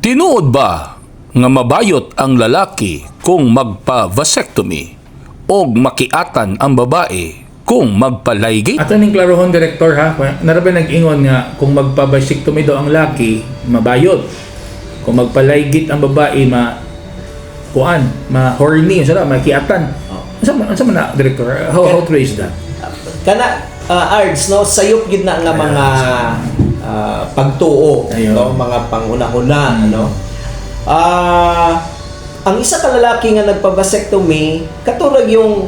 Tinuod ba nga mabayot ang lalaki kung magpa-vasectomy o makiatan ang babae kung magpa-ligate? Ato ning klarohon, Director, ha. Naa ra bay nag-ingon nga kung magpa-vasectomy daw ang laki, mabayot. Kung magpa-ligate ang babae, ma kuan, ma horny, sa makiatan. Oh. Unsa man na, Director? How true is that? Kana ards, no, sayop gid na nga mga pagtuo, no, mga panghuna-huna, no. Ang isa ka lalaki nga nagpa-vasectomy, katurag yung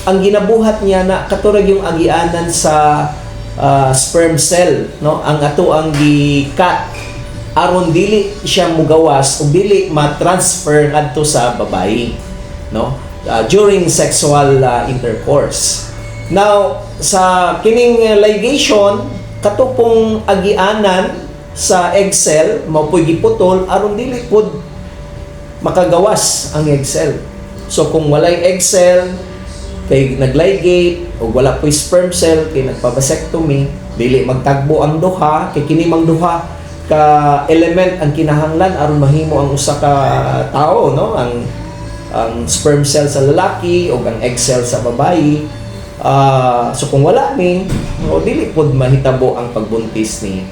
ang ginabuhat niya na katurag yung agianan sa sperm cell, no, ang ato ang gi-cut aron dili siya mugawas o dili ma-transfer ngadto sa babae, no, during sexual intercourse. Now, sa kining ligation, kato pong agianan sa egg cell mao po'y giputol aron dili pod makagawas ang egg cell. So kung walay egg cell kay nagligate o wala po'y sperm cell kay nagpa-vasectomy, dili magtagbo ang duha kay kini mang duha ka element ang kinahanglan aron mahimo ang usa ka tao, no, ang sperm cell sa lalaki o ang egg cell sa babae. So kung wala ni o dili pod mahitabo ang pagbuntis ni.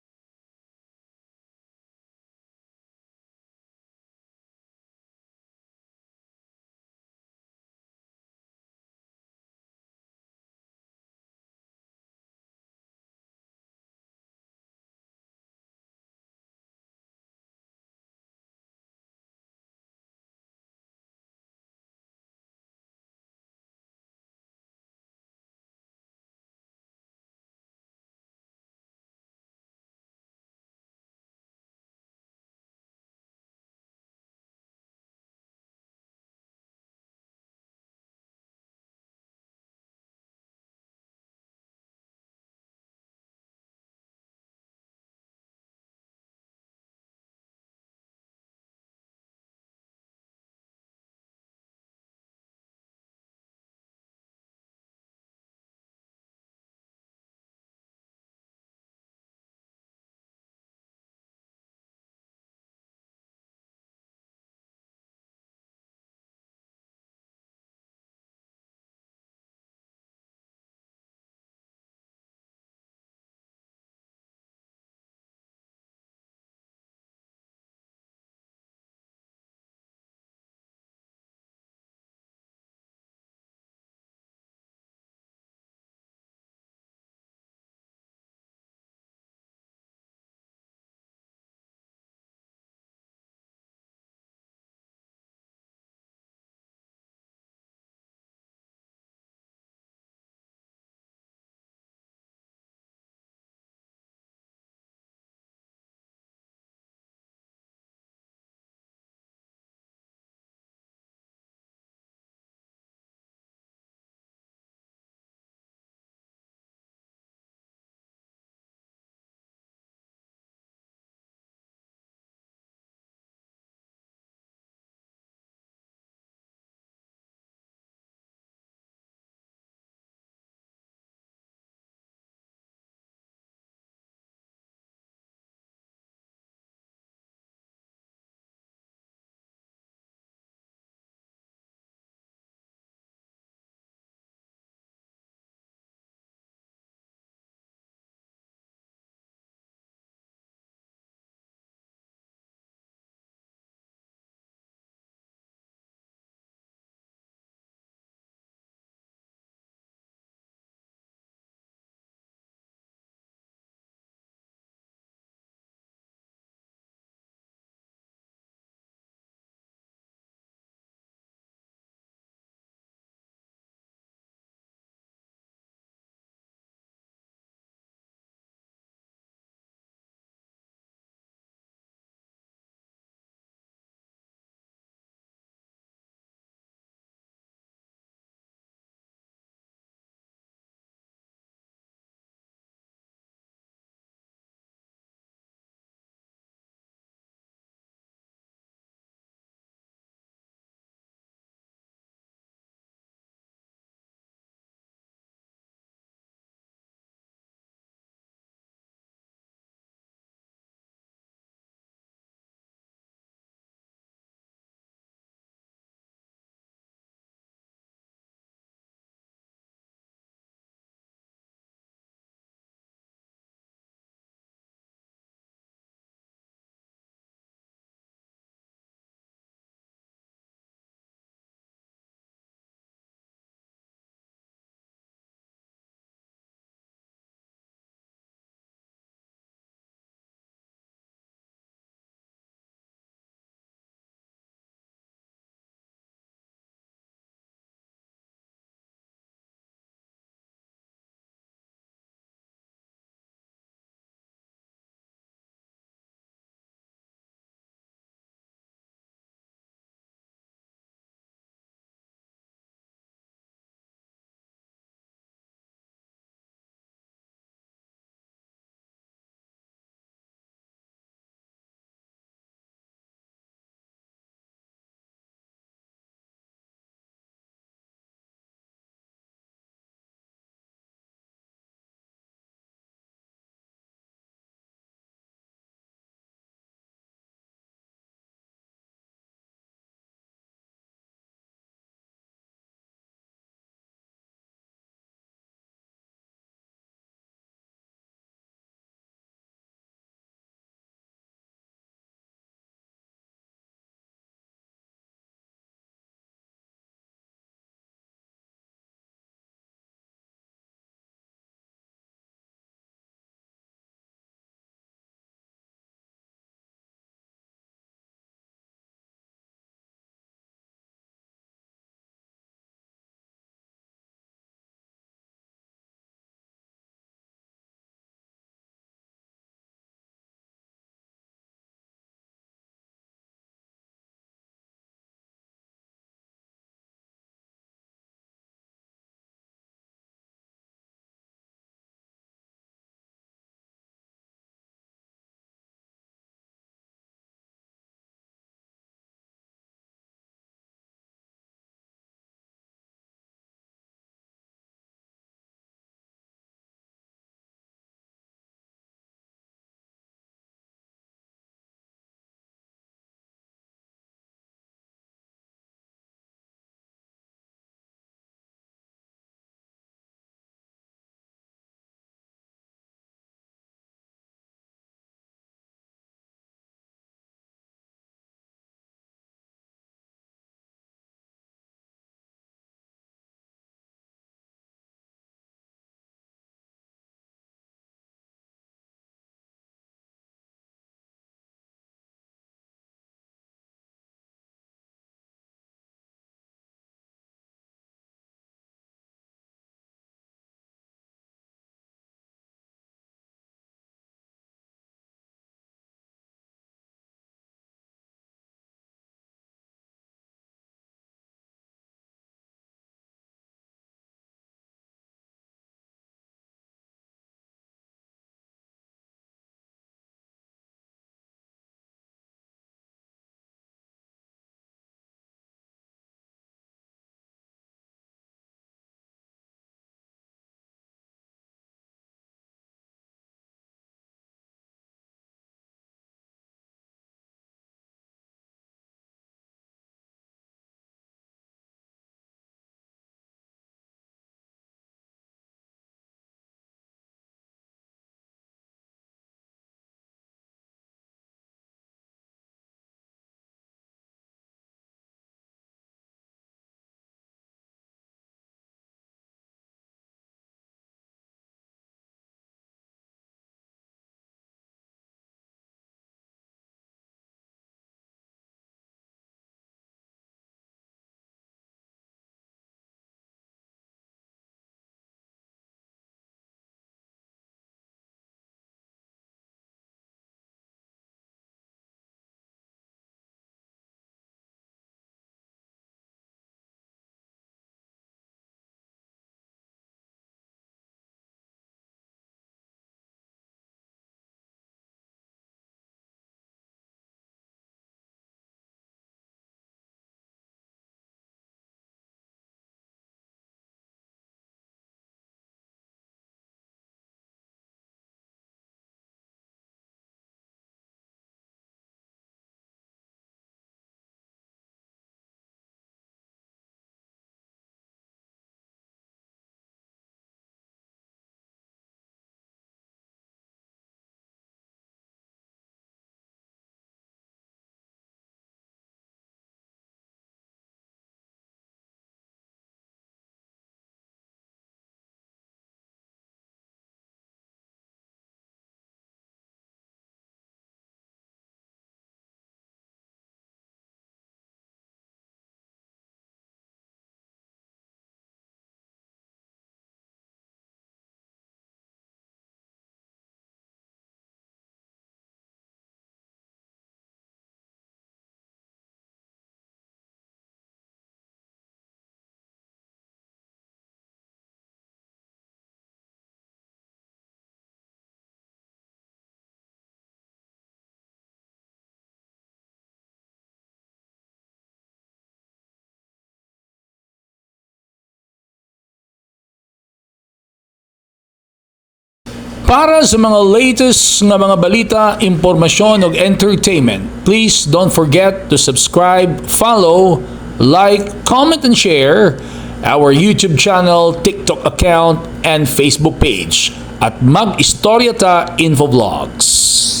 Para sa mga latest nga mga balita, impormasyon ug entertainment, please don't forget to subscribe, follow, like, comment and share our YouTube channel, TikTok account, and Facebook page at Mag-Istorya Ta Info Vlogs.